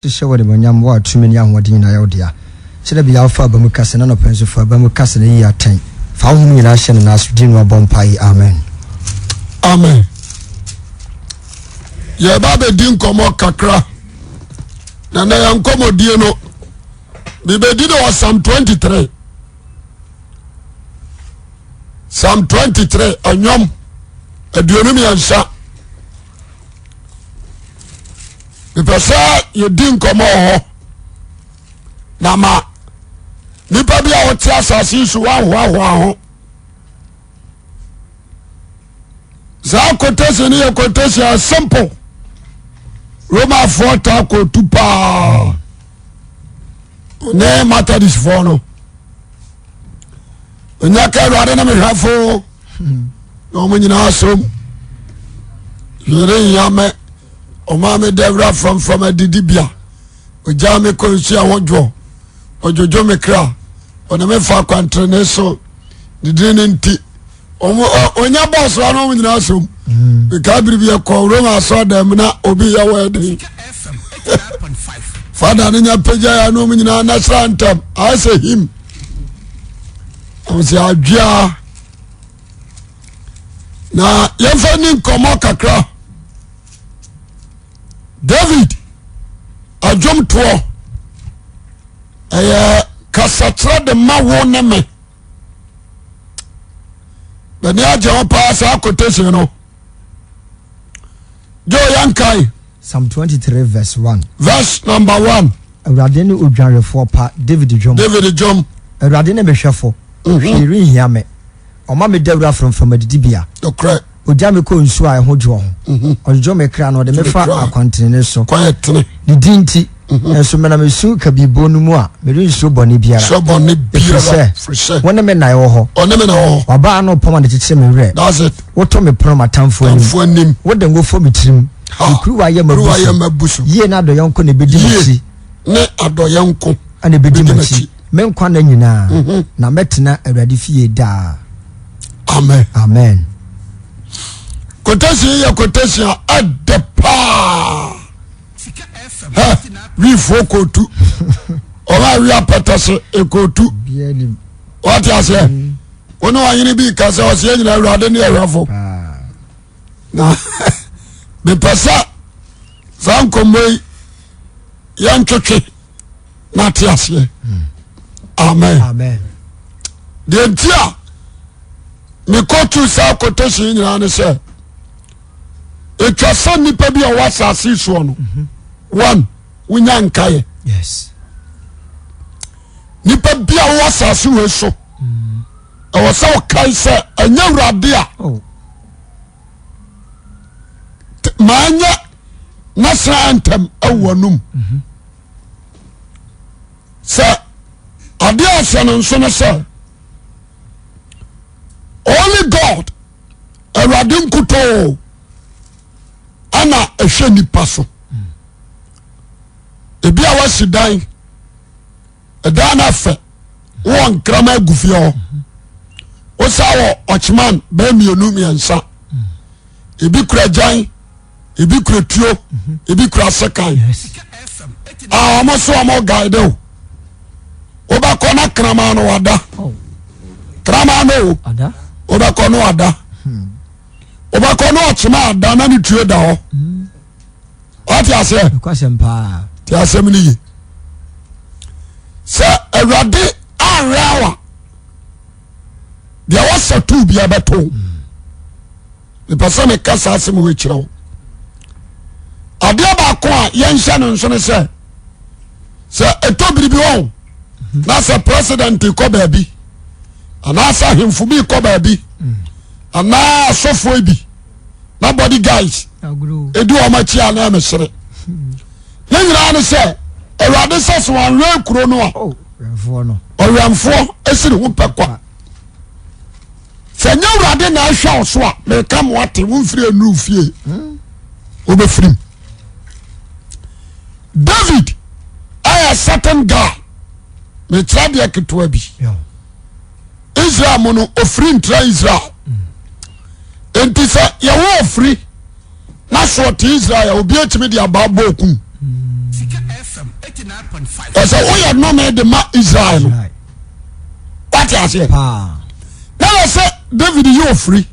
Hyɛ wo animuonyam, wo a tumi ne ahoɔden nyinaa yɛ wo dea. Sɛdeɛ ɛbɛyɛ a wofa aba mu kasa na anɔpa yi nso fa aba mu kasa na yi atɛn. Fa wo honhom nyinaa hyɛ ne nan ase, din no abɔ mpae. Amen. Amen. Yɛba bɛdi nkɔmmɔ kakra na na yɛn nkɔmmɔdie no mebɛdi no wɔ Psalm 23. Psalm 23 ɛnwom 23. Mepɛ sɛ yɛdi nkɔmmɔ wɔ hɔ na ma nipa bi a ɔte asase yi so wanhoahoa ho. Saa quotation no yɛ quotation a simple. Romafoɔ taa kootu paa ne Methodistfoɔ no. Ɔnya ka Awurade ne mehwɛfo na wɔn nyinaa som yere nhia me ɔmaa me da wura frɔmfrɔm adidibea ɔgyaa me kɔ nsu a wɔdwoɔ ɔdwodwo me kra ɔne me fa akwantrene so ne dini no nti ɔnya bɔɔso ano wɔn nyinaa som mekaa biribi ɛkɔ Roma asɔ dɛm na obi yɛ wɔ ɛden fada no nya pagya yɛ ano wɔn nyinaa nasra ntam ayɛ sɛ him ɔsɛ adwea na yɛmfa ni nkɔmmɔ kakra David adwomtoɔ ɛyɛ kasakyerɛ de ma wo ne me bɛne agye ho paa saa quotation no gye yɛnkae. Psalm 23 verse 1. Verse number 1. Awurade ne odwanhwɛfoɔ pa, David dwom. David dwom. Awurade ne me hwɛfo, mhm. hwee renhia me. Ɔma me da wura frɔmfrɔm adidibea. Nokorɛ. Ogya me kɔ nsuo a ɛho dwoɔ ho. Mhm. Ɔdwodwo me kra na ɔde me fa akwantenene so. Kwan ɛtene. Ne din nti, mhm. nso menam esu kabii bon no mu a, merensuro bɔne biara. Sɛ bɔne biara. Ɛfiri sɛ, wo ne me na ɛwɔ hɔ. Ɔne me na ɛwɔ hɔ. W'abaa ano pam a na kyekyere me werɛ. That's it. Woto me pono m'atamfoɔ anim. Atamfoɔ anim. Wode ngo fɔ me tirim. Ha. Me kuruwa yɛ Kuruwa yɛ m'abu so. Yie ne adɔeɛ nko na ɛbɛdi m'akyi. Ne adɔeɛ nko. Ɛna ɛbɛdi m'akyi. Me nkwa nna nyinaa. Mhm. Na mɛtena Awurade fie daa. Amen. Amen. Quotation yi yɛ quotation a ɛdɛ paa. Hɛ wiifoɔ kootu. Ɔmo a wia pɛtɛ se ekootu. Wate aseɛ. Mm. Wo ne ɔhene bi ka sɛ ɔsɛ nyina Awurade ne ɛhwɛfo. Na mepɛ sɛ saa nkɔmmɔ yi yɛntwetwe na ate aseɛ. Amen. Amen. Deɛ nti a mekɔtu saa quotation nyinaa ne sɛ ɛtwa sɛ nnipa bi a ɔwɔ asase soɔ no mhm. one wonya nkaeɛ nipa bi a ɔwɔ asase wei so mm. ɛwɔ sɛ ɔkae sɛ ɛnyɛ awurade a oh. maanyɛ national anthem ɛwɔ anum mhm. Sɛ adeɛ a ɔhyɛ no nso no sɛ only God awurade nkutoo ɛna ɛhwɛ nipa so. Ebi a wasi dan ɛdan no afɛ wowɔ nkrama agu fie hɔ wosa wɔ ɔkyeman bɛɛ mmienu mmiɛnsa ebi kura gyan ebi kura tuo ebi kura sekan a wɔn so wɔn guide o wobɛkɔ na kraman no wada oh. kraman no o wobɛkɔ no wada hmm. wobɛkɔ no ɔkyema ada na ne tuo da hɔ hmm. wate aseɛ te asɛm no ye sɛ awurade anwɛ awa deɛ wɔsɛ tuu bia bɛto hmm. Mepɛ sɛ meka saa asɛm wei kyerɛ wo. Adeɛ baako a yɛnhyɛ no nso ne sɛ sɛ ɛtɔ biribi wɔn na sɛ president kɔ baabi anaasɛ ahemfo bi kɔ baabi anaa asɔfoɔ bi na body guys ɛdi wɔn akyi a na ɛmesere ne nyinaa ne sɛ awurade sɛ sɛ wɔanwɛn kuro no a oh, ɔwɛnfoɔ ɛsi ne ho pɛ kwa Sɛ nyɛ awurade na ahwɛ wo so a meka mo ate womfiri anuru fie wobɛfirim David ɛyɛ certain guy mekyerɛ deɛ ketewa bi Israel mu no ofiri ntra Israel nti sɛ yɛwɔ ofiri na so ɔte Israel a obi atumi de abaa bɔ okum. Ɔsɛ woyɛ nnome de ma Israel no. Wate aseɛ? Na yɛ sɛ David yɛ ofiri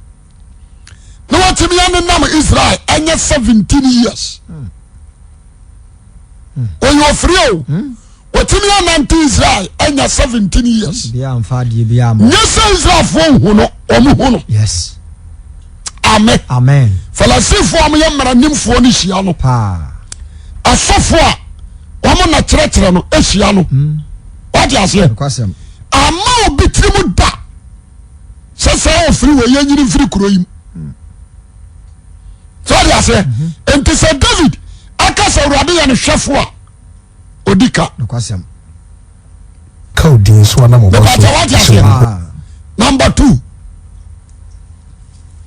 na watumi anenam Israel ɛnyɛ 17 years. Ɔyɛ ofiri o. Watumi anante Israel ɛnyɛ 17 years. Nyɛ sɛ Israelfoɔ nhu no, wɔn hu no. Yes. Amen. Amen. Falasifoɔ a wɔyɛ mmaranimfoɔ no hyia no. Asɔfoɔ a wɔn na kyerɛkyerɛ no hyia no. Wate aseɛ? Ama obi tirim da sɛ sɛ ofiri wɔ yɛ nyini mfiri kuro yi mu. Sɛ wate aseɛ? Nti sɛ David aka sɛ Awurade yɛ ne hwɛfo a odi ka. Ka odin so anam ɔba so. Mepatɛ wate aseɛ? Number 2.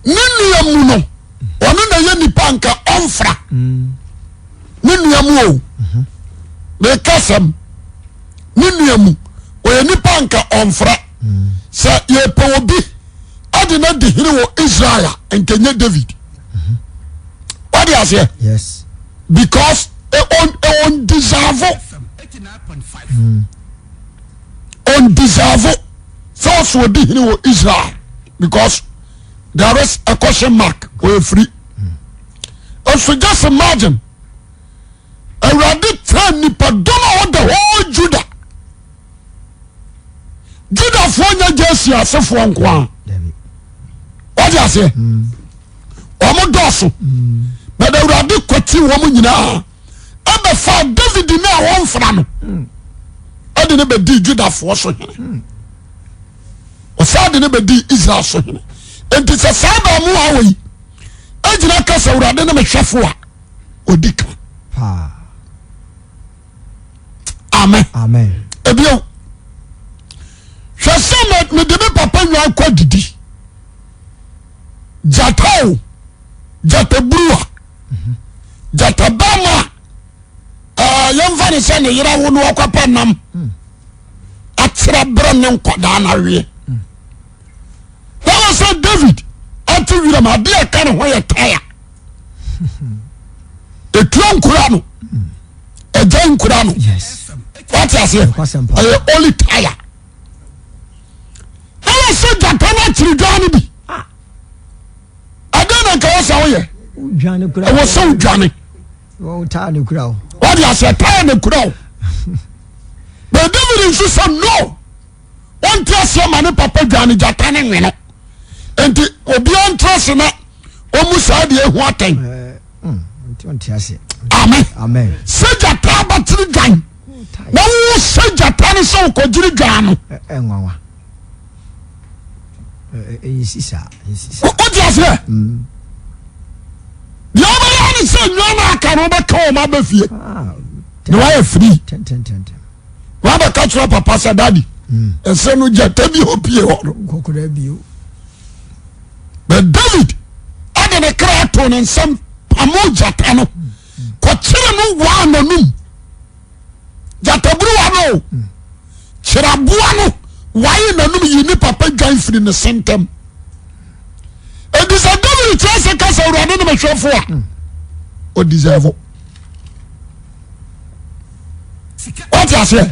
Ne nua mu no ɔno na yɛ nipa nka ɔmfra. Ne nua mu o. Meka sɛm. Ne nua mu ɔyɛ nipa nka ɔmfra. Sɛ yɛpɛ obi ade no adi hene wɔ Israel a nka nyɛ David. Wate aseɛ? Yes. Because on deserve. On deserve sɛ ɔsɛ ɔdi hene wɔ Israel because there is a question mark ɔyɛ free. Nso just imagine Awurade tena nipa dɔm a wɔ the whole Judah. Judafoɔ nyɛ Jesse asefoɔ nko a. Wate aseɛ? Wɔn dɔɔso. But Awurade kwati wɔn nyinaa ɛbɛfa David ne a wɔmfra no ɛde ne bɛdii Judafoɔ so hene. Ɔsan de ne bɛdii Israel so hene. Nti sɛ saa baamu a wɔ yi ɛgyina ka sɛ Awurade ne me hwɛfo a ɔdi ka. Amen. Amen. Ebio hwɛ sɛ mede me papa nwan kɔ adidi gyata o gyata buruwa gyata bɛrima a yɛmfa ne sɛ ne yere wo no ɔkɔpɛ nam akyerɛ berɛ ne nkwadaa no aweɛ na wɔ sɛ David ate wiram adeɛ ɛka ne ho yɛ taya ɛtuo nkura no ɛgya nkura no wate aseɛ ɛyɛ only tire na wɔsɛ gyata no akyiri dwan no bi ah. ɛdɛn na nka wɔ sɛ woyɛ ɛwɔ sɛ wodwane wate aseɛ tire no kura wo but David nso sɛ no ɔnte aseɛ ma ne papa dwane gyata ne nwene nti obiara ntra se na ɔmu saa deɛ ehu atɛn amen sɛ gyata abatiri dwan na wo sɛ gyata no sɛ wokɔgyiri dwan no wote aseɛ deɛ wobɛyɛ ne sɛ nnwan no aka no wobɛka wɔn aba fie na woayɛ free wabɛka kyerɛ papa sɛ dadi ɛsɛ no gyata bi opie hɔ no but David ɛde ne kra to ne nsam pamo gyata no kɔkyere no waa n'anum gyataburuwa no kyerɛ aboa no wae n'anum yi ne papa dwan firi ne se ntam enti sɛ David kyerɛ sɛ kasa awurade ne mehwɛfo a ɔdeserve wate aseɛ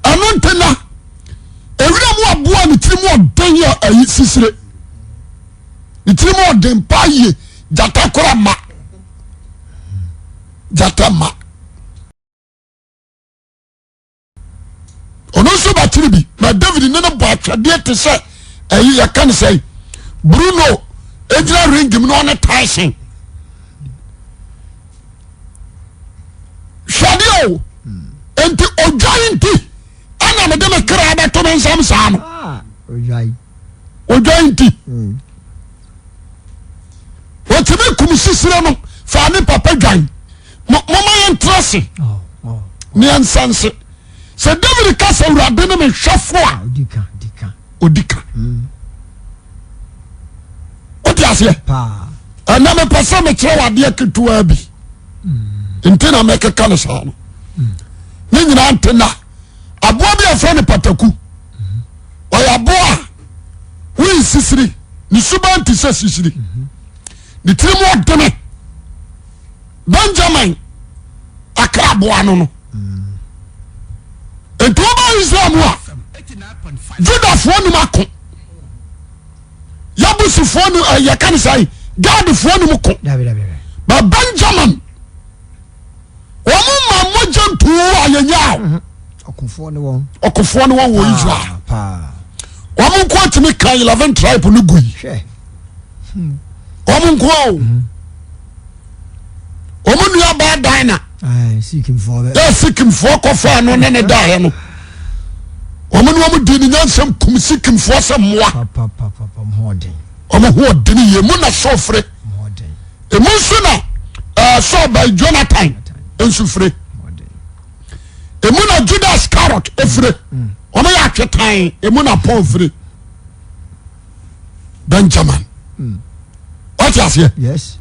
ɛno nti na ewira mu aboa ne tiri mu ɔden yɛ ayi sisire ne tiri mu ɔden paa yie gyata kora ma gyata ma ɔno nso bɛkyere bi na David ne no bɔ atwɛdeɛ te sɛ ɛyi yɛka ne sɛ Bruno egyina ring mu na ɔne Tyson hwɛdeɛ o nti odwan nti ɛna mede me kra bɛto me nsam saa no ah, odwan nti wɔtumi kum sisire no fa ne papa dwan moma yɛntra se oh, oh. ne yɛnsa nse sɛ David ka sɛ awurade ne me hwɛfo a ɔdi ka wote aseɛ ɛnɛ mepɛ sɛ mekyerɛ wo adeɛ ketewaa bi nti na mɛkeka no saa no ne nyinaa nte na aboa bi a fɛ no pataku ɔyɛ aboa a woyi sisiri ne suban te sɛ sisiri ne tiri mu ɔdene Benjamin. Akra aboa no no. Nti woba Israel mu a, Judafoɔ nim ako. Yabusifoɔ nim eh, yɛka ne sɛ Gadfoɔ nim ko. Ba Benjamin wɔn ma mogya ntuu a yɛnya o. Mhm. Ɔkofoɔ ne wɔn. Ɔkofoɔ ne wɔn wɔ Israel. Wɔn nko atumi kan 11 tribe no gui. Wɔn nko o. Mhm. Wɔn nua baa Dina. Yɛ Sikimfoɔ kɔfaa no ne ne daeɛ no. Wɔn ne wɔn di ne nyansam kum Sikimfoɔ sɛ mmoa. Wɔn ho ɔden yie mu na sɔɔ fire. Emu nso na ɛɛ Saul ba Jonathan nso fire. Emu na Judas Iscariot efire. Wɔn yɛ atwetan. Emu na Paul fire. Benjamin. Wate aseɛ? Yes.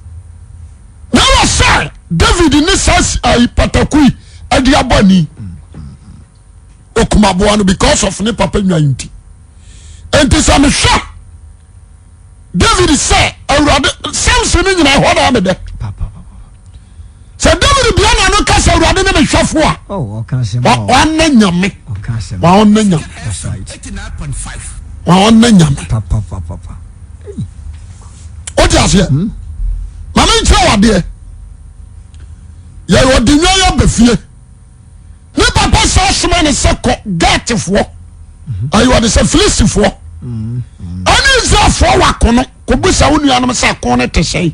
Na wɔ sɛ David ne saa ayi pataku yi adi abɔ ani. Okumaboa no because of ne papa nwan nti. Nti sɛ mehwɛ David sɛ awurade Samson no nyina ɛhɔ na amedɛ. Sɛ David bia na no ka sɛ awurade ne me hwɛfo a oh, ɔna nyame ɔna nyame ɔna nyame wote aseɛ hmm? ma menkyerɛ wo adeɛ yɛyɛ ɔde nwa yɛ ba fie ne papa sɛ ɔsoma ne sɛ kɔ gatfoɔ ɛyɛ ɔde sɛ filistifoɔ ɛne israelfoɔ wɔ akono kɔbisa wo nuanom sɛ ako no te sɛn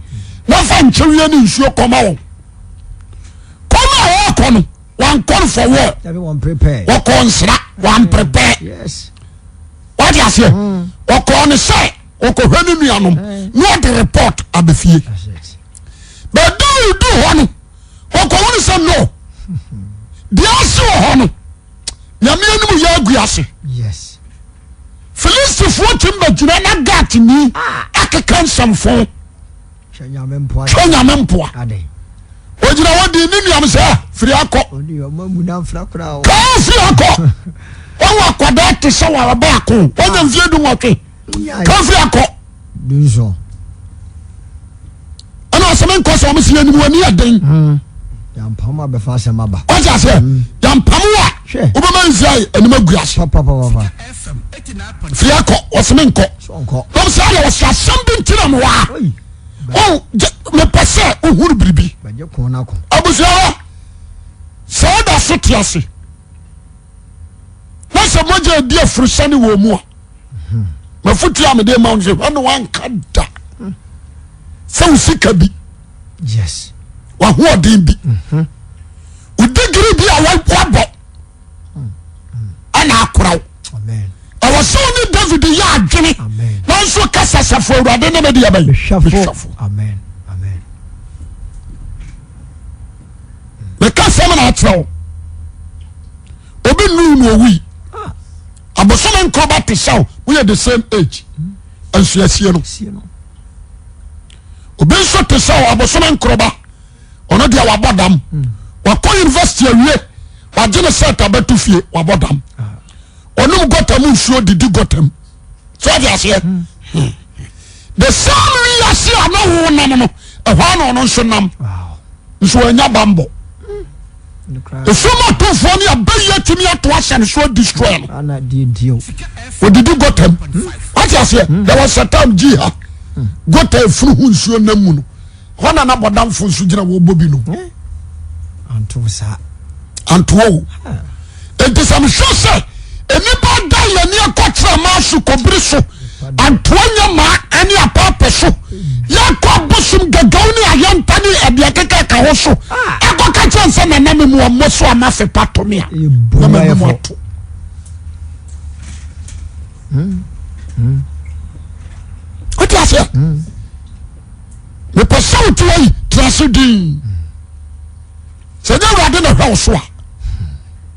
na fa nkyɛwie ne nsuo kɔma wɔn kɔma a wɔkɔ no wankɔ no for war wɔkɔ nsra wamprepare wade aseɛ wɔkɔɔ no sɛ wɔkɔhwɛ ne nuanom na ɔde report abɛfie bɛda du hɔ no ɔkɔhunu sɛ no deɛ ase wɔ hɔ no nyame anim yɛ agu ase filistifoɔ tim bɛgyina na gat ni ah. akeka nsɛmfo hwɛ nyame mpoa ɔgyina hɔ di ne nuam sɛ ah, firi akɔ kaa firi akɔ wɔwɔ akwadaa te sɛ wɔaba ako wɔnya mfie du nwɔtwe kaa firi akɔ ɛna asɛm nkɔ sɛ wɔn si anim wɔn ani yɛ den. Hmm. Yampam abɛfa asɛm aba. Wọ́n ti aseɛ hmm. yampam wa wobɛma Israel anim agu ase. Firi akɔ wɔsɛm nkɔ. Wɔn sɛ ayɛ wɔsɛ asɛm bi ntina mu wa. O mepɛ sɛ ohuru biribi. Abusua hɔ sɛ ɔda so te ase na sɛ mogya edi afurusane wɔ mu a. Mafutu a mede ma wo sɛ hwɛ ne wanka da sɛ wo sika bi wahoɔden bi mhm. wo digiri bi a wabɔ ɛna akora wo ɛwɔ sɛ wo ne David yɛ adwene nanso kasa safo awurade ne me deɛ bɛyɛ mehwɛfo meka sɛm na akyerɛ wo obi nuu na owui ah. Abosome nkɔba te sɛ wo woyɛ the same age nso asie no obi nso te sɛ wo abosome nkɔba ɔno deɛ wabɔ dam hmm. wakɔ university awie wagye ne set abɛto fie wabɔ dam ah. ɔnom gɔta mu nsuo didi gɔta mu so ɔde aseɛ hmm. Hmm. the same wiase a na wo nam no ɛhɔ a na ɔno nso nam nso wanya bambɔ. Efiem atumfoɔ ne abayie atumi ato ahyɛ no so destroy no. Odidi gɔta mu. Wate aseɛ? Hmm. There was a time gyi ha. Hmm. Gɔta efunu ho nsuo nam mu no. Hɔ na n'abɔdamfo nso gyina wɔbɔ bi no. Eh? Anto saa. Anto o. Nti sɛ mehwɛ sɛ nnipa da yɛn ani akɔkyerɛ maa so kɔbiri so antoa nyɛ maa ɛne apaapɛ so yɛkɔ abosom gagaw ne ayɛnta ne ɛdeɛ keka ka ho so akɔ ka kyerɛ sɛ nana me mu ɔmmɔ so ama fepa to me a na m'anim ato wote aseɛ mepɛ sɛ wote ayi tena ase din sɛ nyɛ awurade na hwɛ wo so a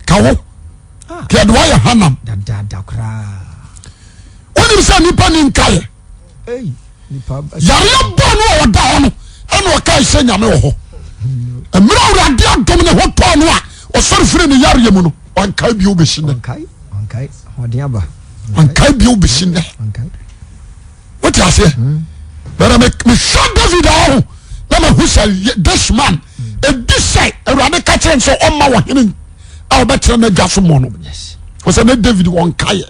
ka wo kɛde woayɛ hanam wonim sɛ nnipa ni nkaeɛ yareɛ bɔ no a ɔda hɔ no ɛna ɔkae sɛ nyame wɔ hɔ mmerɛ awurade adom ne ho tɔɔ no a ɔsɔre firi ne yareɛ mu no wankae bio bɛsi nnɛ wankae bio bɛsi nnɛ wote aseɛ bɛrɛ mehwɛ David a ɔho na mahu sɛ this man ɛdi sɛ. Awurade ka kyerɛ no sɛ ɔmma ɔhene a ɔbɛtena n'adwa so mmɔ no. Ɔsɛ ne David wɔn kaeɛ.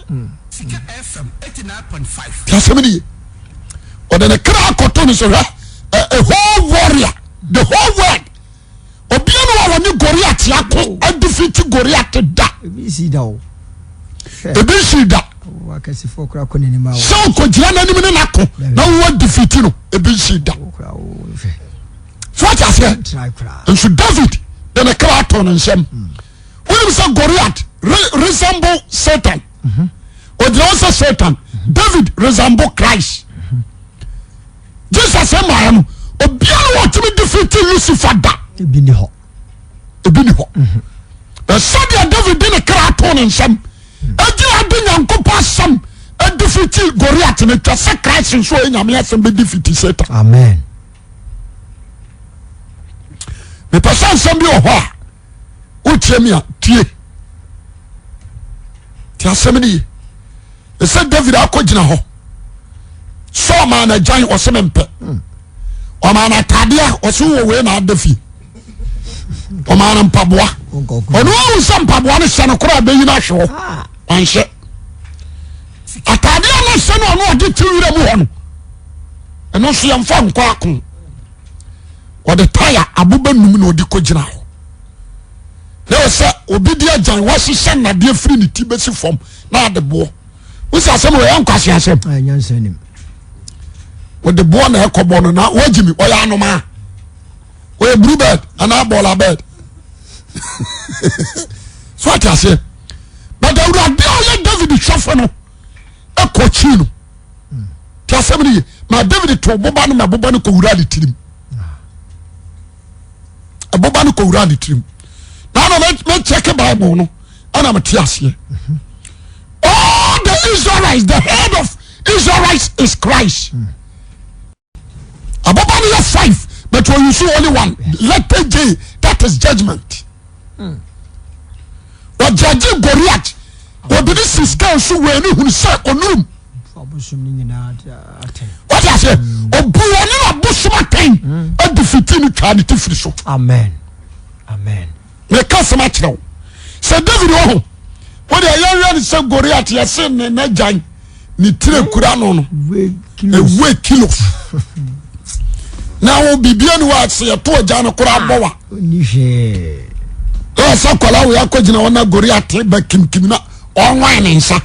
Ti asɛm ni ye. Ɔde ne kra akɔto no sɛ hwɛ a whole warrior the whole world obia ne wa wɔne Goliath ako adefiti Goliath da. Ebi nsi da o. Ebi nsi da. Sɛ ɔkɔgyina n'anim ne n'ako na wowɔ defiti no ebi nsi da. So wate aseɛ nso David de ne kra ato ne nsam. Wonim sɛ Goliath resemble Satan. Ogyina hɔ sɛ Satan. David resemble Christ. Jesus mmaeɛ no obiara wɔ tumi defeat Lucifer da. Ebi ni hɔ. Ebi ni hɔ. Na sɛdeɛ David de ne kra ato ne nsam egyina de Nyankopɔn asɛm edefeat Goliath no twa sɛ Christ nso ɔyɛ Nyame asɛm bɛ defeat Satan. Amen. Mepɛ sɛ nsɛm bi wɔ hɔ a wotie mi a tie te asɛm no ye ɛsɛ David akɔ gyina hɔ sɛ ɔmaa no agyan ɔsɛ mempɛ ɔmaa no ataadeɛ ɔsɛ wɔ wei na ada fie ɔmaa no mpaboa ɔno ahu sɛ mpaboa no hyɛ no koraa bɛyi no ahwe hɔ wanhyɛ ataadeɛ no hyɛ no ɔno ɔde te wura mu hɔ no ɛno nso yɛmfa nkɔ ako ɔde taya aboba num na ɔde kɔgyina hɔ na wɔ sɛ obi di agyan wahyehyɛ nnadeɛ firi ne ti bɛsi fam na ade boɔ wosi asɛm wɔ yɛ nkwasi asɛm wɔde boɔ na ɛkɔbɔ no na wɔgye mi ɔyɛ anomaa ɔyɛ blue bird anaa bɔɔla bird so ate aseɛ but awurade a ɔyɛ David hwɛfo no ɛkɔ kyi no te asɛm no ye ma David to boba no ma boba no kɔwura ne tirim ɛboba no kɔwura ne tirim na na mekyɛke Bible no ɛna mete aseɛ all the Israelites the head of Israelites is Christ aboba no yɛ five but you see only one letter J that is judgment ɔgyagye Goliath ɔde ne si scale so wɔ ani hunu sɛ ɔnurum wọ́n ase obu wọn ní abosom atɛn ɛdi fiti ni twa ne ti firi so. Amen. Amen. Meka asɛm akyerɛ wo sɛ David wɔ ho wọ́n de ɛyɛ wia ne sɛ Goliath yɛse ne n'agyan ne tire kura no no ewe kilos na wo bibia ni wɔ ase yɛto agya no koraa bɔ wa ɛwɔ sɛ akwadaa wei akɔgyina hɔ na Goliath ba kimkim na ɔnwan ne nsa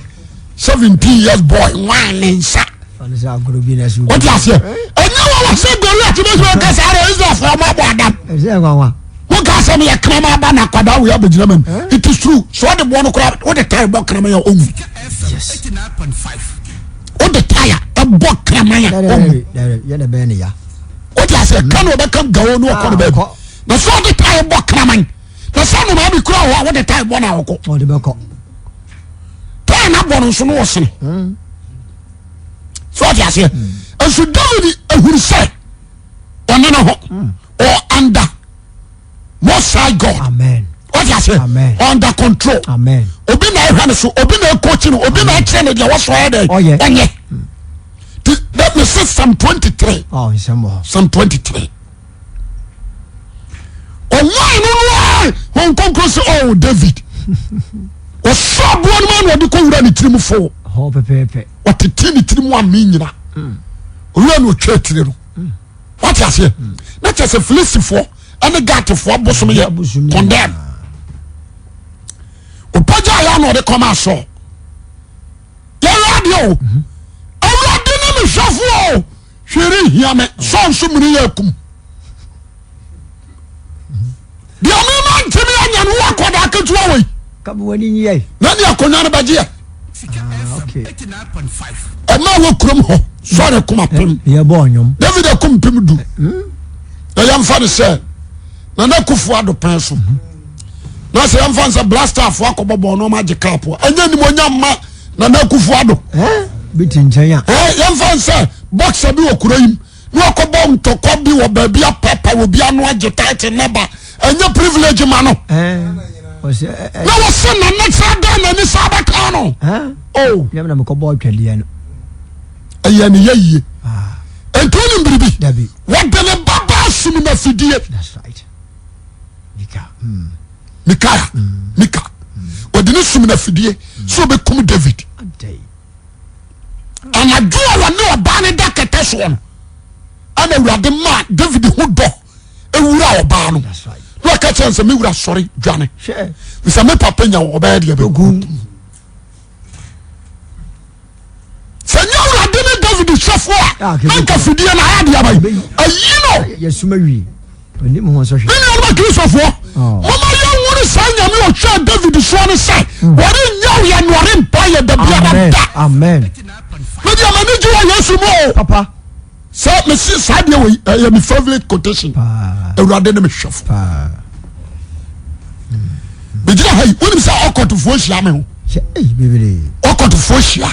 17 years boy nwan ne nsa wote aseɛ ɛnyɛ wɔ wɔ sɛ Goliath bɛsɛ ɔka saa dɛ Israelfoɔ ɔmo abɔ adam woka sɛ meyɛ kraman aba na akwadaa wei abɛgyina mam it is true sɛ ɔde boɔ no koraa wode tae bɔ kraman a ɔnwu wode tae a ɛbɔ kraman a ɔnwu wote aseɛ ka na ɔbɛka gawo ne ɔkɔ no baabi na sɛ ɔde tae bɔ kraman na sɛ anomaa bi kura hɔ a wode tae bɔ no a ɔkɔ tae no abɔ no nso no ɔsene so ɔte aseɛ nso David ehuru sɛ ɔne ne ho or under most high God ɔte aseɛ under control obi na ɛhwɛ ne so obi na ɛkɔkyi no obi na ɛkyerɛ ne deɛ wɔsɔ yɛ dɛ ɔnyɛ ti dɛ me se Psalm 23 Psalm 23 ɔnwan no no a wɔn nkonkron sɛ ɔwɔ David ɔsɔ aboɔ no ma na ɔde kɔ wura ne tirim fo ɔtete ne tirim ame nyina owura na ɔtwa tire no wate aseɛ na kyerɛ sɛ Filistifoɔ ɛne Gatfoɔ abosom yɛ condemn ɔpagya yɛ na ɔde kɔma asɔ yɛyɛ adeɛ o awurade ne me hwɛfoɔ o hwee renhia me sɛ nso mene yɛ akum deɛ mema ntumi anya no wɔ akɔdaa ketewa wei na ne akonnwa no bɛgyeɛ ɛma wɔ kurom hɔ sɔre kum apem David akum mpem du na yɛmfa no sɛ Nana Akufo Addo pɛn so na sɛ yɛmfa no sɛ blasterfoɔ akɔbɔ bɔɔl na ɔma agye cup ɛnyɛ animonyam ma Nana Akufo Addo yɛmfa no sɛ boxer bi wɔ kuro yi mu na wakɔbɔ ntɔkwa bi wɔ baabi apapa wɔ bi ano agye title naba ɛnyɛ privilege ma no na wɔsɛ nana saa dan n'ani saa bɛka no oh. Ɛyɛ ne yɛ yie nti wonim biribi wɔde ne ba baa sum no afidie. Mikaia Mika ɔde ne sum no afidie sɛ ɔbɛkum David. Anadwo a wɔne ɔbaa no da kɛtɛ soɔ no ɛna Awurade maa David ho dɔ ewura ɔbaa no na ɔka kyerɛ sɛ me wura sɔre dwane sɛ me papa nya ɔbɛyɛ deɛ bɛku. Sɛ nyɛ Awurade ne David hwɛfoɔ a na nka fidie no ayɛ adeɛ abayi ayi no. Me nuanom akristofoɔ oh. moma yɛnwone saa nyame ɔhwɛ David soɔ no sɛ hmm. wɔrenyaw yɛ na ɔrempa yɛ da biara da. Medeɛ m'ani gye wɔ Yesu mu o. Sɛ mesi saa deɛ wɔ ɛyɛ me favourite quotation. Awurade ne me hwɛfo. Megyina ha yi wonim sɛ ɔkɔtofoɔ hyia me ho. Ɔkɔtofoɔ hyia,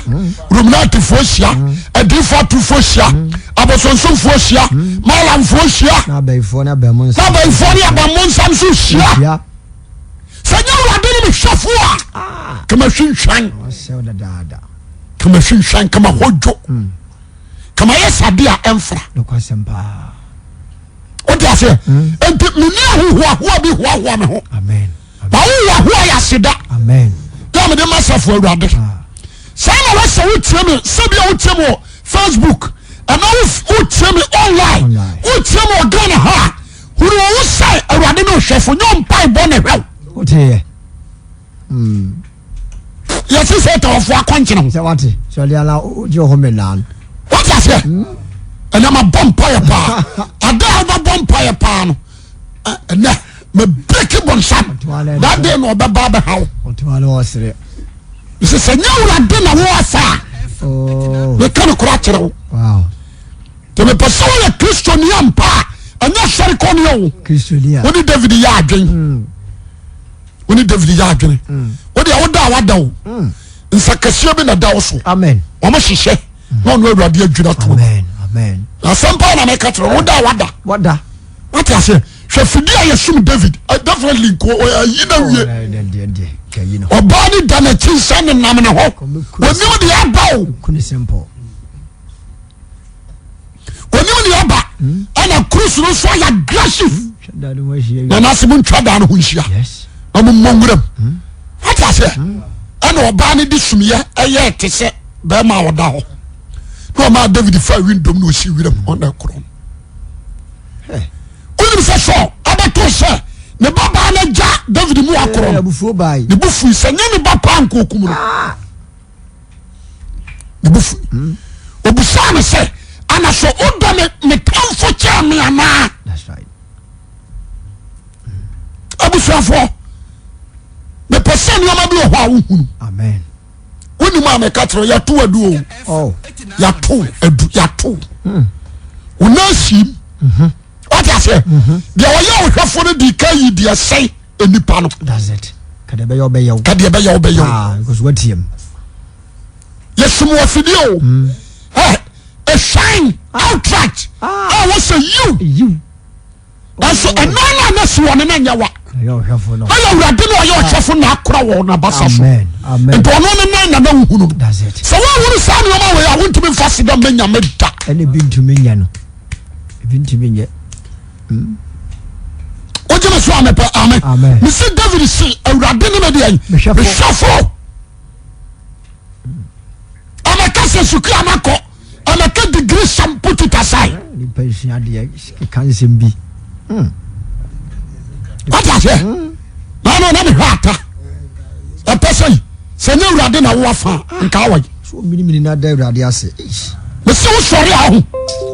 Rominatifoɔ hyia, adiifoɔ atofoɔ hyia, abosonsomfoɔ hyia, malamfoɔ hyia, na abayifoɔ ne abɛmo nsam so hyia. Sɛ nyɛ Awurade ne me hwɛfoɔ a, kama hwinhwan, kama hwinhwan, kama hɔ dwo. Kama yɛ sade a ɛmfra. Wote aseɛ? Hmm. Nti menni ahohoahoa bi hoahoa me ho. Na wohoahoa yɛ aseda. Yɛ mede ma safo Awurade. Ah. Saa na wɔsɛ wotie me sɛbi a wotie me wɔ Facebook ɛna wotie me online wotie me wɔ Ghana ha a hunu wo sɛ Awurade ne ɔhwɛfo nyɛ mpaebɔ na ɛhwɛ wo. Hmm. Yɛsi sɛ tɔwɔfo akɔnkyene ho. Sɛ wate sɛ ɔde ala ogye ɔhɔ mɛ nan. Wate aseɛ hmm. ɛnna ma bɔ mpaeɛ paa ade a wobɛbɔ mpaeɛ paa no ɛnɛ mɛ breki bɔnsam that day na ɔbɛba abɛha wo. Sɛ sɛ nyɛ Awurade na wo afa a oh. meka no kora kyerɛ wo. Nti mepɛ sɛ woyɛ Kristoni ampa a ɛnyɛ sɔre kɔne o. Wone David yɛ adwen. Hmm. Wo ne David yɛ adwene. Hmm. Wo deɛ woda a wada o. Hmm. Nsa kɛseɛ bi na da wo so. Wɔn hyehyɛ na ɔno Awurade adwira to. Na asɛm paa na meka kyerɛ woda a wada. Wada. Wate aseɛ hwɛ fidi a yɛsum David eh, definitely nko ayi na wie. Oh, Ɔbaa ne da n'akyi nsa nenam ne hɔ. Onim deɛ aba o. Onim deɛ aba ɛna cruise no nso ayɛ aggressive. Na n'ase mo ntwa dan no ho nhyia na mo mmɔ nwuram. Wate aseɛ ɛna ɔbaa no de sumiyɛ ɛyɛ te sɛ bɛrima a ɔda hɔ na ɔmaa David fa windom na ɔsi wiram ɔna korɔ no. Wonim sɛ Saul abɛto sɛ ne babaa no agya David mu akorɔ no ne bo fui sɛ nyɛ ne ba paa nka ɔkum no. Ah. Ne bo fui. Hmm. Obisaa no sɛ ana so wodɔ me me tamfo kyɛn me anaa? Abusuafoɔ mepɛ sɛ nneɛma bi wɔ hɔ a wohunu. Wonim a meka kyerɛ yɛto adu o. Oh. Yɛato adu yɛato. Hmm. Wo nan siim. Mhm. Wate aseɛ? Mhm. Deɛ ɔyɛ ɔhwɛfoɔ no di ka yi deɛ sɛe nipa no. That's it. Kadeɛ bɛyɛ ɔbɛyɛ wo. Kadeɛ bɛyɛ ɔbɛyɛ wo. Ah, because watiam. Yɛsum wɔ afidie o. Hmm. Ɛhwan outright. Ah. A wɔsɛ yiw. Yiw. Nanso ɛno na na si wɔn na nyɛ wa. Na yɛ awurade na ɔyɛ ɔhwɛfo na akora wɔn n'abasa so. Nti ɔno ne nan na na wohunu no. Sɛ wohunu saa nneɛma wei a wontumi nfa seda mma nyame da. Ɛna ebi ntumi nyɛ no. Ebi ntumi nyɛ. Hmm. Wogye me so a mepɛ amen. Mesi David se awurade ne me deɛ mehwɛfo. Ɛmɛka sɛ sukuu a makɔ ɛmɛka degree some put it aside. Nipa nsua adeɛ keka nsɛm bi. Hmm. Wate aseɛ? Hmm. Na na na mehwɛ ata. Ɛpɛ sɛ yi sɛ nyɛ awurade na wo afa nka awɔ yi. So minimini na da awurade ase. Mesi wo sɔre a ho.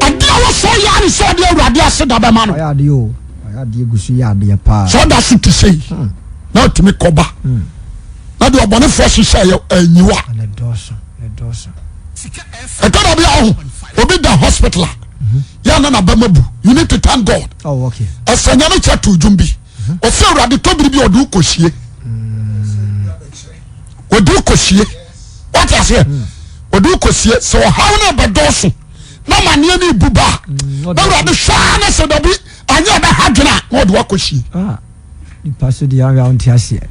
Adeɛ a wɔsɔre yɛ ne sɛ ɔde awurade ase da bɛma no. Ɔyɛ adeɛ o. Ɔyɛ adeɛ gu so yɛ adeɛ paa. Sɛ ɔda so te sɛ yi hmm. na ɔtumi kɔba. Na deɛ ɔbɔnefoɔ hyehyɛ yɛ anyiwa. Ɛtɔ da bi a ɔho obi da hospital a yɛ ana na bɛma bu you need to thank God. Oh, okay. Ɛsɛ nyame kyɛ to dwom bi. Ɔsɛ awurade tɔ biribi ɔde wo kɔsie. Ɔde wo kɔsie. Wate aseɛ? Ɔde wo kɔsie sɛ ɔhaw no ɛbɛdɔɔso na amaneɛ no ebu ba a na awurade hwɛ ara na sɛ dabi anyɛ ɛbɛha dwene a na ɔde wo akɔsie. Ah. Nipa so deɛ ahwɛ a wonte aseɛ.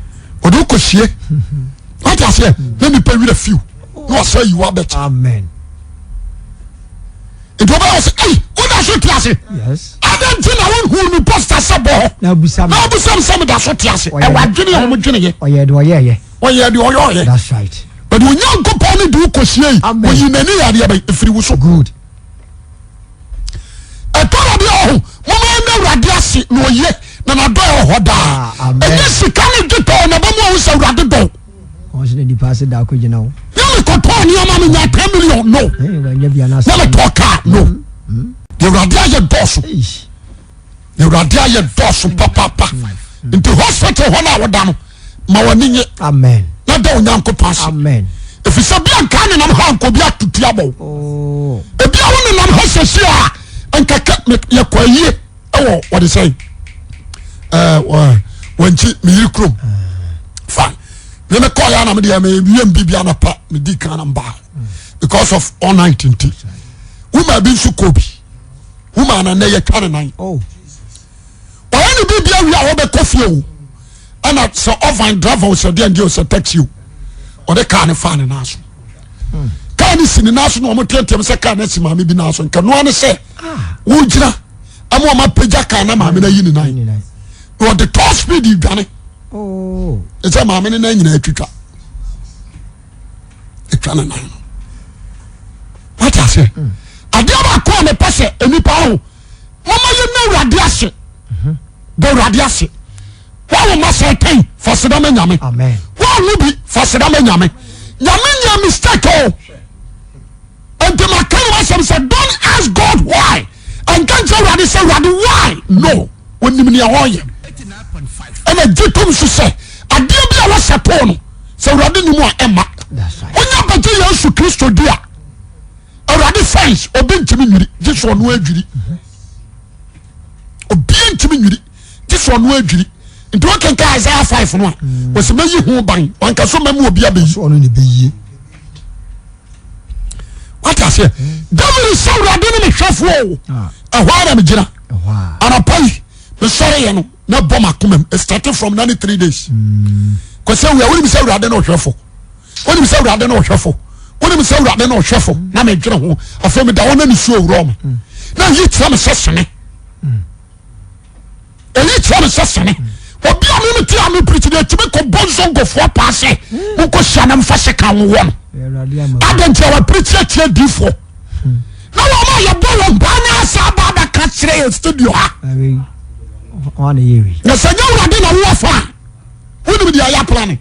Ɔde wo kɔsie. Wate aseɛ? Na nipa werɛ fiw na wasa yi wo abɛkyɛ. Amen. Nti ɔbɛyɛ sɛ ɛyi woda so te ase. Yes. Ah! Adɛn nti na wonhuu me poster sɛ bɔ hɔ Na wobisa me. Na wobisa me sɛ meda so te ase? Ɔyɛ Ɛwɔ adwene a wɔdweneeɛ. Ɔyɛɛ deɛ ɔyɛeɛ. Ɔyɛɛ deɛ ɔyɔeɛ. That's right. But Onyankopɔn ne de wo kɔsiei. Amen. Ɔyii n'ani yɛ adeɛ bɛn? Ɛfiri wo so. Good. Ɛtɔ da bi a ɔho moma yɛnda Awurade ase na ɔye na n'adɔeɛ wɔ hɔ daa. Ah, amen. Ɛnyɛ sika ne dwetɛ o na ɛbɛma wahu sɛ Awurade dɔ wo. Wɔn sɛ na nipa ase da akɔgyina wo. Nyɛ mekɔtɔɔ nneɛma menya 10 million no. Ee, wanya bi anaasɛ. Nyɛ metɔɔ kaa no. Deɛ Awurade ayɛ dɔɔso. Eish. Deɛ Awurade ayɛ dɔɔso papaapa. Nti hospital hɔ no a woda no ma w'ani nye. Amen. Na da Onyankopɔn ase. Amen. Ɛfiri sɛ bi a nka nenam ha nka obi atutu abɔ wo. Oh. Ebi a wo nenam ha sɛsi a nkɛkɛ yɛkɔ ayie ɛwɔ wɔde sɛn ɛɛ wɔnkyi meyiri kurom fine me me kɔɔ yɛ anam deɛ me wie mbi bi anapa me di kan na mbaa because of all night nti woman bi nso kɔ bi woman na nɛ yɛtwa ne nan Oh. ɔyɛ ne biribi awie a wɔbɛkɔ fie o ɛna sɛ ɔvan driver o sɛ deɛ deɛ o sɛ taxi o ɔde kaa ne fa ne nan so kaa ne si ne nan so na wɔn teateam sɛ kaa ne si maame bi nan so nka noa ne sɛ wogyina ama wɔn apagya kaa na maame no ayi ne nan na ɔde tɔ speed dwane Oh. ɛsɛ maame ne nan nyinaa atwitwa atwa ne nan no wate aseɛ adeɛ baako a mepɛ sɛ nnipa ho mama yɛ na awurade ase da awurade ase wɔn ma sɛ tɛn faseda ma nyame wɔn wo bi faseda ma nyame nyame nyɛ mistake o nti ma ka no asɛm sɛ don't ask God why nka nkyɛn awurade sɛ awurade why no onim nea ɔyɛ ɛna gye tom so sɛ adeɛ bi a wɔsɛ too no sɛ awurade nim a ɛma wonya bɛgye Yesu Kristo di a awurade fɛns obi ntumi nwiri gye sɛ ɔno adwiri obi ntumi nwiri gye sɛ ɔno adwiri nti wokenka Isaiah 5 no a wɔsɛ mɛyi ho ban wanka so mɛmu obi abɛyi ɔno ne bɛyie wate aseɛ David sɛ awurade ne mehwɛfoɔ o ah. ɛhɔ ara megyina anɔpa yi mesɔreyɛ no na bɔ makoma mu starting from nane 3 days kɔsɛ wia wonim sɛ awurade ne ɔhwɛfo wonim sɛ awurade ne ɔhwɛfo wonim sɛ awurade ne ɔhwɛfo na medwene ho afei meda hɔ na nisuo wurɔ me na yi kyerɛ me sɛ sene ɛyi kyerɛ me sɛ sene obi a meme te a me pirikyi deɛ tumi kɔ bɔ nsongofoɔ paa sɛ monkɔ hyia na mfa sɛ ka wowɔ no adɛn nti a wapirikyi atia difoɔ na wɔn a yɛbɔ wɔn paa na asa aba abɛka kyerɛ yɛ studio ha na sɛ nyɛ awurade na wowɔ fa a wonim deɛ ɛyɛ apla no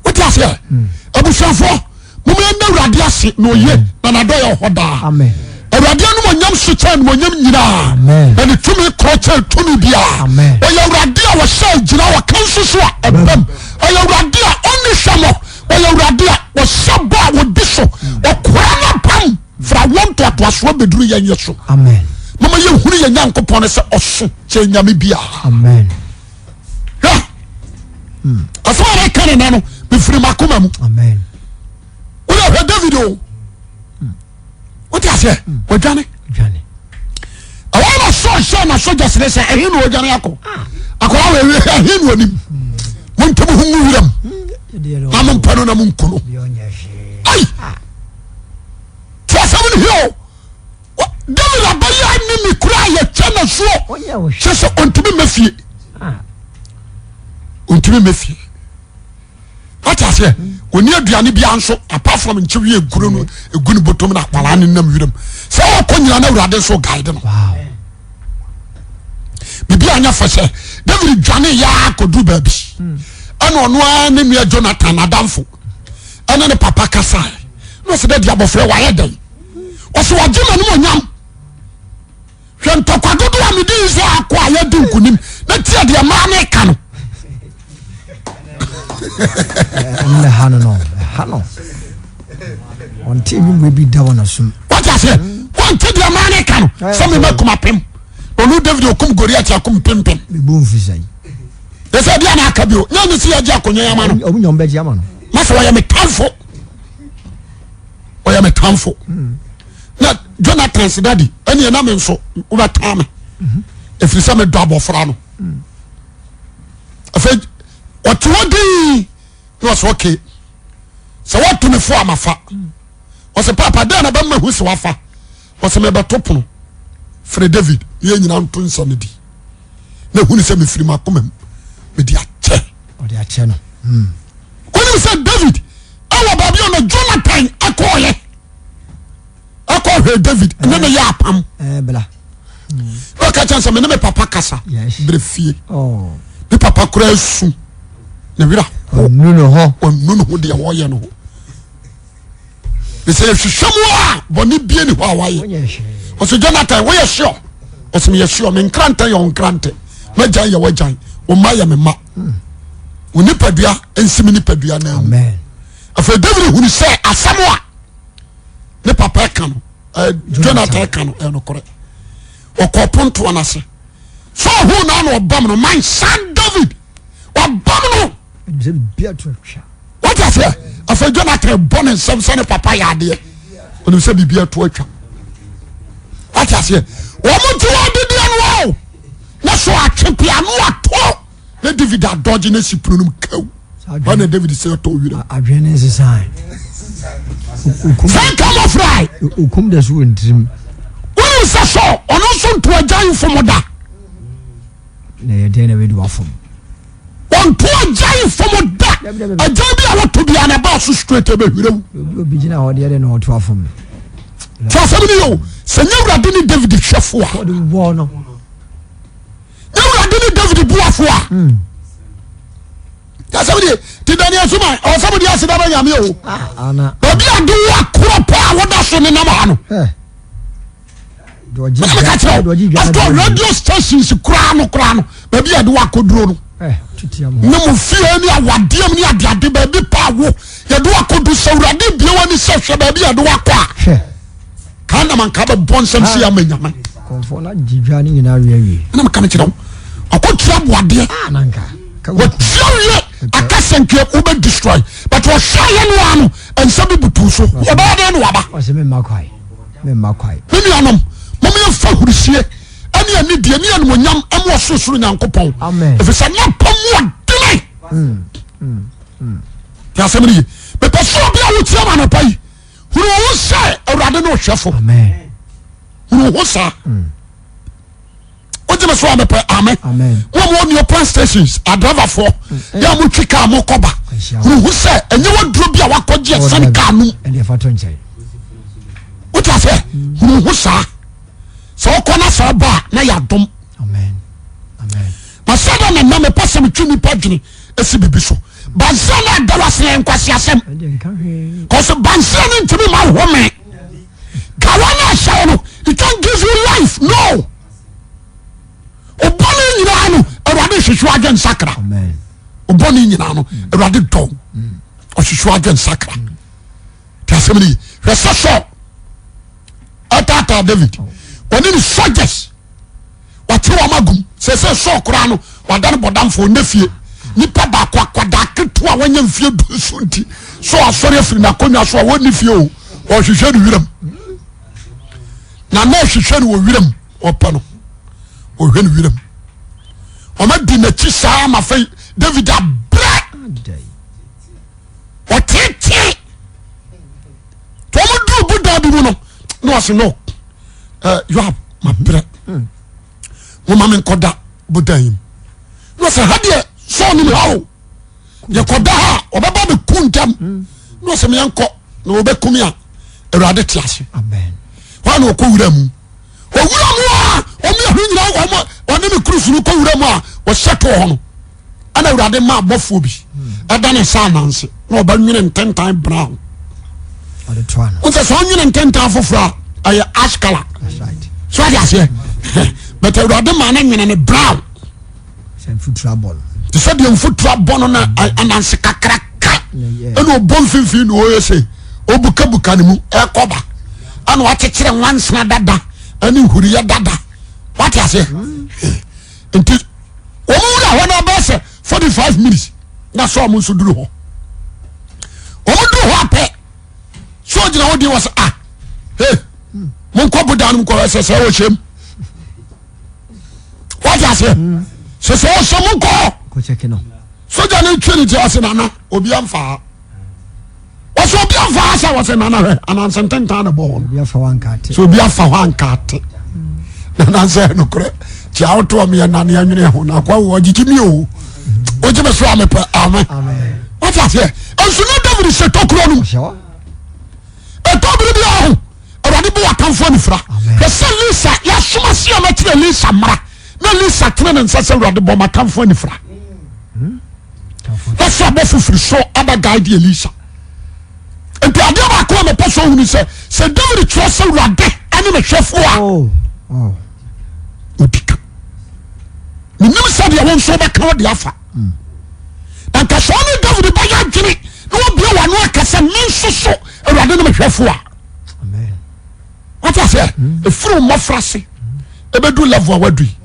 wote aseɛ hmm. abusuafoɔ moma yɛnda awurade ase na ɔye hmm. na nadɔ yɛ hɔ daa awurade anom onyam so kyɛn animonyam nyinaa na ne tumi korɔ kyɛn tumi biara ɔyɛ awurade a wɔhyɛ gyina wɔka nso so a ɛbam ɔyɛ awurade a ɔnni hwɛ mɔ ɔyɛ awurade a wɔhyɛ bɔ a wɔdi so ɔkora no pam fra wɔn ntoatoasoɔ bɛduru yɛn yɛ so mama yɛhunu yɛn nyankopɔn no sɛ ɔso kyɛn nyame biara hwɛ asɛm a meka ne nɛ no mefiri makoma mu wode hwɛ David o wote aseɛ wadwane ɛwɔ na sɔ hyɛ na sogya sene sɛ ɛhe na ɔdwane akɔ akɔla wɔ ɛhe ɛhe na onim montam ho ngu wuram na mompɛ no na monku no ai te asɛm no hia o David abɛyɛ ne ne kura a yɛkyɛ na soɔ kyɛ sɛ ɔntumi mma fie ɔntumi mma fie wate aseɛ ɔni aduane bia nso apart from nkyewe eguro no egu ne bɔtɔm na akwadaa ne nam wiram sɛ ɔkɔ nyina na awurade nso guide no biribi anyɛ fɛ sɛ David dwane yaa kɔduru baabi ɛna ɔno ara ne nua Jonathan n'adamfo ɛne ne papa kasa na ɔsɛ dɛ di abɔfra wayɛ dɛn ɔsɛ wagye m'anim onyam hwɛ ntɔkwa dodoɔ a mede Israel akɔ a yɛdi nkonim na tia deɛ maa ne ka no ɛnna ha no no ha no ɔnte nnwuma bi da wɔn asom wate aseɛ wɔnte deɛ maa ne ka no sɛ mema kum apem ɔno David ɔkum Goliat akum mpempem mebu mfisa yi ɛsɛ deɛ na aka bio nyɛ ne sɛ yɛgye akonnwa ama no ɔmo nyɛ ɔmbɛgye ama no masɛ wɔyɛ me tamfo ɔyɛ me tamfo na Jonathan sɛ dadi ɛne ɛna me nso wobɛtaa me ɛfiri sɛ medɔ abɔfra no afei ɔte hɔ dii na ɔsɛ ɔke sɛ woato me fo a mafa ɔsɛ papa dɛn na bɛma hu sɛ wafa. Ɔsɛ mebɛto pono frɛ David ne yɛn nyinaa nto nsa no di na hunu sɛ mefiri m'akoma mu mede akyɛ. Ɔde akyɛ no. Hmm. Wonim sɛ David ɛwɔ baabi a na Jonathan ɛkɔɔyɛ ɛkɔhwɛ David ne ne yɛ apam. Eh, bla. Na ɔka kyɛn sɛ me ne me papa kasa berɛ fie. Oh. Me papa koraa su ne werɛ ho. Ɔnu ne ho. Ɔnu ne ho deɛ wɔyɛ no ho. Sɛ yɛhwehwɛ mu a bɔne bie ne hɔ a wayɛ. Ɔsɛ Jonathan woyɛ sure? Ɔsɛ meyɛ sure. Me nkrantɛ yɛ wo nkrantɛ. M'agyan yɛ w'agyan. Wo mma yɛ me mma. Wo nipadua nsi me nipadua nan mu. Afei David hunu sɛ asɛm a ne papa ka no eh, Jonathan ka no ɛnokorɛ. Ɔkɔɔ pontoɔ no ase. Sɛ ɔhuu na na ɔbam no mansa David ɔbam no. Wate aseɛ? Afei Jonathan bɔ ne nsɛm sɛ ne papa yɛ adeɛ. Onim sɛ biribi ato atwa. Wate aseɛ? Wɔn ti wɔn didiɛ no o. Na so atwe pia no ato. Na David adɔgye na si pono no mu kaw. Wɔn na David sɛ ɔtɔ wira. Adwene ne nsesan. Sɛ camouflage. Okum da so wɔ ntirim. Wonim sɛ sɔ ɔno nso nto agya mfom da. Na ɛyɛ dɛn na wadi wafom? Ɔnto agyan fam da. Agyan bi a wɔto bi a na ɛbaa so straight ɛbɛhwira mu. Obi gyina hɔ deɛ de na ɔto afom. Tí asɛm ni yɛ o, sɛ nyɛ Awurade ne David hwɛfo a. Ɔde bɔɔ no. Nyɛ Awurade ne David boafo a. Hmm. Tí asɛm ni ti Daniel Suma ɔsɛm di ase dama nyame o. Ah, Baabi a de wo akorɔ paa woda so nenam ha no. Mena meka kyerɛ wo after radio stations koraa no koraa no baabi a yɛde wo akɔduro no ne mo fie ne awadeɛ mu ne adeade baabi paa wo yɛde wo akɔdu sɛ awurade bie w'ani sɛ hwɛ baabi a yɛde wo akɔ a kaa nam anka bɛbɔ nsɛm si ama nyame ɛna meka mekyerɛ wo ɔkɔtua boadeɛ wɔtua wie aka sɛ nkeɛ wobɛ destroy but wɔhwɛ yɛ no ano nsa bi butu so wɔbɛyɛ dɛn na waba Me mma kwae. Me nuanom, mom yɛmfa ahurisie ne anidie ne animonyam ma ɔsorosoro Nyankopɔn. Amen. Ɛfiri sɛ n'apam mu ɔdene. Mm, mm, mm. Te asɛm no ye. Mepɛ sɛ obi a wotie ma anɔpa yi, hunu wo ho sɛ Awurade ne ɔhwɛfo. Amen. Hunu wo ho saa. Wogye me so a mepɛ amen. Mo a mowɔ Neopan stations, adriverfoɔ, mm. yɛ a motwi kaa mokɔba. Hunu ho sɛ ɛnyɛ waduro bi a wakɔgye ɛsɛne kaa nom. Wote aseɛ? Hunu ho saa. Sɛ wokɔ na sɛ ɔba a na yɛ adom. Na sɛ dɛ na nna mepɛ sɛ metwe nnipa dwene ɛsi biribi so. Bansere no ada wase yɛ nkwaseasɛm. Kɔsɛ bansere no ntumi ma home. Kawa no ahyɛ no, it can give you life. No. Ɔbɔne nyinaa no, Awurade hwehwɛ adwen sakra. Ɔbɔne nyinaa no, Awurade dɔw. Ɔhwehwɛ adwen sakra. Ti asɛm no yi. Hwɛ sɛ Saul ɛtaataa David. Ɔne ne soldiers wɔte wɔn agum. Sɛ sɛ Saul koraa no, wada no bɔdamfo ɔnɛ fie. Nipa baako akwadaa ketewa a wanya mfie du nso nti Saul asɔre afiri n'akonnwa so a wɔnni fie o. Ɔhwehwɛ no wiram. Na na ɔhwehwɛ no wɔ wiram ɔpɛ no. Ɔhwɛ no wiram. Wɔn adi n'akyi saa ma afei David abrɛ. Ɔteetee. Tí wɔn duru bodan bi mu no na ɔsi no ɛ Yoab ma brɛ. Mo ma mi nkɔda bodan yi mu. Na ɔsɛ ha deɛ Saul nim ha o. Yɛkɔda ha a ɔbɛba bɛ ku ntɛm. Na ɔsɛ mi nkɔ na ɔbɛku mi a Awurade te ase. Wɔn na ɔkɔ wura mu. Owura mu a wɔn yɛ ho nyinaa wɔn ɔne ne kurusu no kɔ wura mu a wɔhyɛ to hɔ no. Ɛna Awurade ma abɔfoɔ bi ɛda ne nsa ananse na ɔba nwene ntentan brown. N sɛ sɛ ɔnwene ntentan foforɔ a ɛyɛ ash color. So ade aseɛ but Awurade ma ne nwene ne brown. Te sɛ deɛ mfuturo abɔ no na ananse kakraka ɛna ɔbɔ mfimfini na ɔyɛ sɛ ɔbukabuka ne mu ɛkɔba ɛna wakyekyere nwansena dada ɛne nhuriyɛ dada wate aseɛ nti wɔn wura hɔ no abɛɛ sɛ 45 minutes na sɛ wɔn nso duru hɔ wɔn duru hɔ apɛ so ɔgyina hɔ di wɔ sɛ ah hey monkɔ bodan no mu kɔ ɛsɛ sɛ ɛwɔ hyɛm wate aseɛ sɛ sɛ ɔhyɛ mo nkɔ sogya no twe ne ti ase nana obi amfa ha. Wɔsɛ obi afa ha sɛ wɔsɛ nana hwɛ ananse ntentan na bɔ hɔ no. Sɛ obi afa hɔ anka ate. Nana sɛ nokorɛ tia wotoɔ meyɛ nane anwene ho na akɔ wɔ gyegye mi o. Wogye me so a mepɛ amen. Wate aseɛ nso na David hyɛ tokuro no mu. Ɛtɔ bere bi aho Awurade bɔ w'atamfo anifira. Hwɛ sɛ Lisa yɛasoma se yɛmɛkyerɛ Lisa mmara na Lisa tene ne nsa sɛ Awurade bɔ m'atamfo anifira. Na sɛ abɔfo firi soro aba guide Elisa. Nti adeɛ baako a mepɛ sɛ ohunu sɛ sɛ David kyerɛ sɛ Awurade ɛne ne hwɛfoɔ a oh, oh. odi ka. Menim sɛ deɛ wo nso wobɛka wo de afa. Hmm. Na nka sɛ ɔne David bɛyɛ adwene na wabue w'ano aka sɛ me nso so Awurade ne me hwɛfoɔ a. Wate aseɛ? Hmm. Ɛfiri wo mmɔfra ase ɛbɛdu level a wadu yi.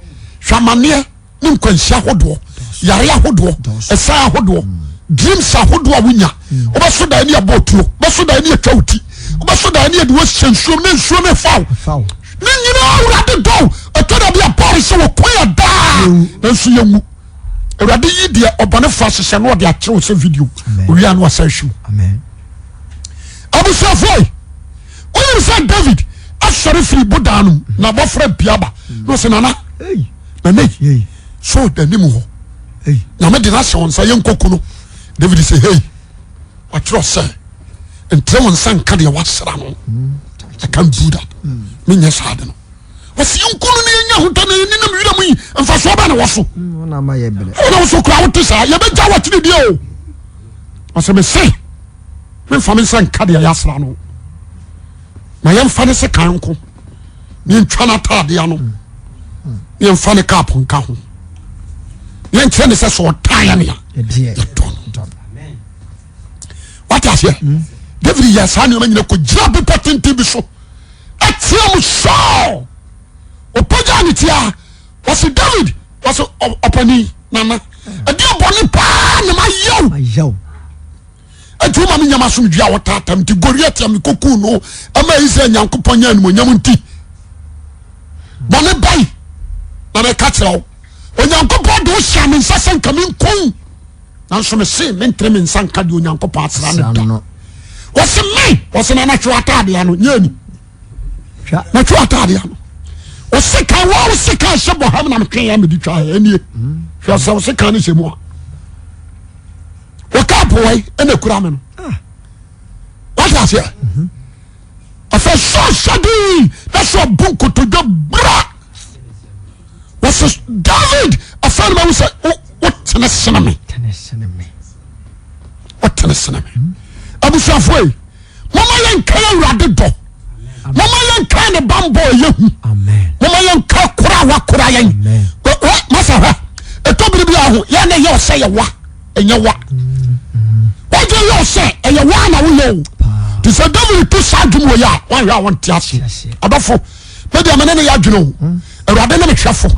Hwɛ amanneɛ ne nkwanhyia ahodoɔ yare ahodoɔ ɛsan ahodoɔ dreams ahodoɔ a wonya wobɛso dan ne ɛbɔ otuo wobɛso dan ne atwa wo ti wobɛso dan ne ɛde wɔhyɛ nsuom ne nsuo ne fa wo ne nyinaa awurade dɔw ɛtɔ da bi a paul sɛ wɔko yɛ daa nanso yɛnwu awurade yi deɛ ɔbɔnefoɔ ahyehyɛ no ɔde akyerɛw sɛ video owia no ɔsɛ hwɛ mu abusuafoɔ yi wonim sɛ david asɔre firi bodan no mu na abɔfra piaba na ɔsɛ nana nana yi so n'anim hɔ nyame de no ahyɛ wɔn nsa yɛnkɔku no david sɛ hei watwerɛ sɛ ntrɛ wo nsa nka deɛ wasra no I can't do that menyɛ saa de no wɔsi yɛnku no ne yɛnya ahotɔ na yɛninam werɛ mu yi mfasoɔ bɛ na wɔ so wona wo so kora wote saa yɛbɛgya wakyere deɛ o ɔsɛ mese memfa me nsa nka deɛ yɛasra no ma yɛmfa ne se kan nko ne yɛntwa no ataadeɛ ano ne yɛmfa ne kaapo nka ho ne yɛnkyerɛ ne sɛ sɛ ɔtan yɛ nea yɛdɔ no wate aseɛ hmm. David yɛ saa nneɛma nyina kɔgyina bepɔ tenten bi so ɛteɛ mu sɔɔ ɔpagya ne tia wɔsi David wɔsi ɔpani nana ɛdeɛ bɔne paa na mayɛw Enti woma me nya m'asomdwoe a wɔtaatam nti, Goliat a mekɔkuu no ama Israel Nyankopɔn nya animuonyam nti, bɔne bɛn na meka kyerɛ wo? Onyankopɔn de wo hyɛ me nsa sɛ nka menkum, nanso mese mentere me nsa nka deɛ Onyankopɔn asra no da. Wɔse me, wɔse na nahwe ataadeɛ ano, nyɛ ani. Nahwe ataadeɛ ano. Wɔse kan wɔn se kan hyɛ bɔham na metwe ya mede twa ɛnie. Hwɛ sɛ wɔse kan no hyɛ mu a. Wɔka apowai ɛna ekura me no. Ah. Wate aseɛ? Mhm. Afei sɛ ɔhyɛ din na sɛ ɔbu nkotodwe bra. Wɔsɛ David afei no mahu sɛ wotene sene me. Wotene sene me. Mhm. Abusuafoɔ yi, mama yɛnka Awurade dɔ. Mama yɛnka ne bambɔ ɛyɛ hu. Mama yɛnka kora a wakora yɛn. Masa hwɛ, ɛtɔ bere bi aho yɛn na ɛyɛ ɔsɛ yɛ wa. Ɛnyɛ wa. Wagye yɛ ɔsɛ ɛyɛ wa na woyɛ o. Te sɛ David to saa adwuma wɔ yɛ a wanhwɛ a wɔnte ase. Adɔfo, me deɛ me ne ne yɛ adwene o. Hmm. Awurade ne me hwɛfo.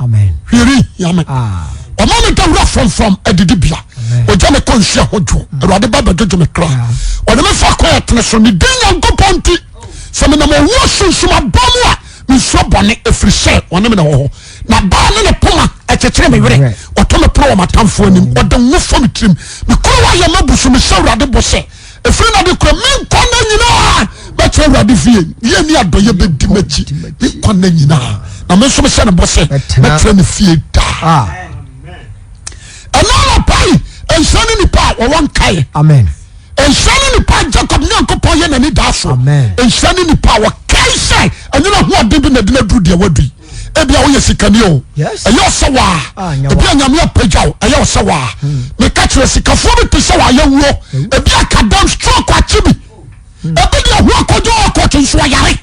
Hwere hia me. Ah. Ɔma me da wura frɔmfrɔm adidi bia. Ɔgya me kɔ nsuo ho dwo. Hmm. Awurade ba bɛdwodwo me kra. Ɔde me fa kwan ɛtene so ne din Nyankopɔn nti. Sɛ menam owuo sunsum abɔ mu a mensuro bɔne ɛfiri sɛ ɔne me na wɔ hɔ. Na baa ne ne poma ɛkyekyere me werɛ. Ɔtɔ me pono wɔ m'atamfoɔ anim. Ɔde ngo fɔ me tirim. Me kuruwa yɛ m'abu so. Mehyɛ Awurade bɔ sɛ ɛfiri na de kura me nkwa nna nyinaa bɛkyerɛ Awurade fie. Yie ne adɔeɛ bɛdi m'akyi me nkwa nna nyinaa. Na me nso mehyɛ ne bɔ sɛ mɛtena ne fie daa. Ɛna anɔpa yi nhyira ne nipa a wɔwɔ nkaeɛ. Amen. Nhyira ne nipa a Jacob Nyankopɔn yɛ n'ani daa so. Nhyira ne nipa a wɔkae sɛ ɛnyɛ n'ahoɔden bi na ɛde no aduru deɛ wadu yi. Ebia woyɛ sikani o, ɛyɛ ɔsɛ waa. Ah, Ebia Nyame apagya wo, ɛyɛ ɔsɛ waa. Hmm. Meka kyerɛ sikafoɔ bi te sɛ wayɛ wuo. Hmm. Ebi aka dam stroke akye bi. Hmm. Ebi deɛ ho akɔdwo ɔkɔkye nso ɔyare.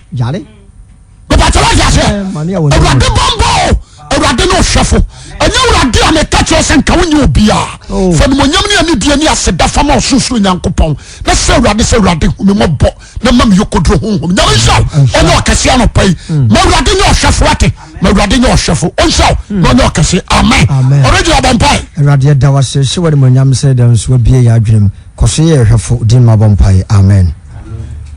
Bɛbɛkyɛ wate aseɛ. Eh, Awurade bɔmbɔ o, Awurade ne ɔhwɛfo. Ɛnyɛ Awurade a meka kyerɛ sɛ nka wonyɛ obiara. Oh. Fa nimonyam ne anidie ne aseda fa ma ɔsorosoro Nyankopɔn. Na sɛ Awurade sɛ Awurade hu me mmɔbɔ na ma me yɔkɔduro honhom. Nyame nhyira wo. Ɔnyɛ ɔkɛse anɔpa yi. Hmm. Ma Awurade nyɛ ɔhwɛfo ate. Ma Awurade nyɛ ɔhwɛfo. Ɔnhyira wo na ɔnyɛ ɔkɛse. Amen. Ɔregyina bɔ mpae. Awurade yɛda wo ase hyɛ w'animuonyam sɛ dɛn nso wabue yɛn adwenem. Kɔ so yɛ yɛn hwɛfo. Din ma bɔ mpae. Amen.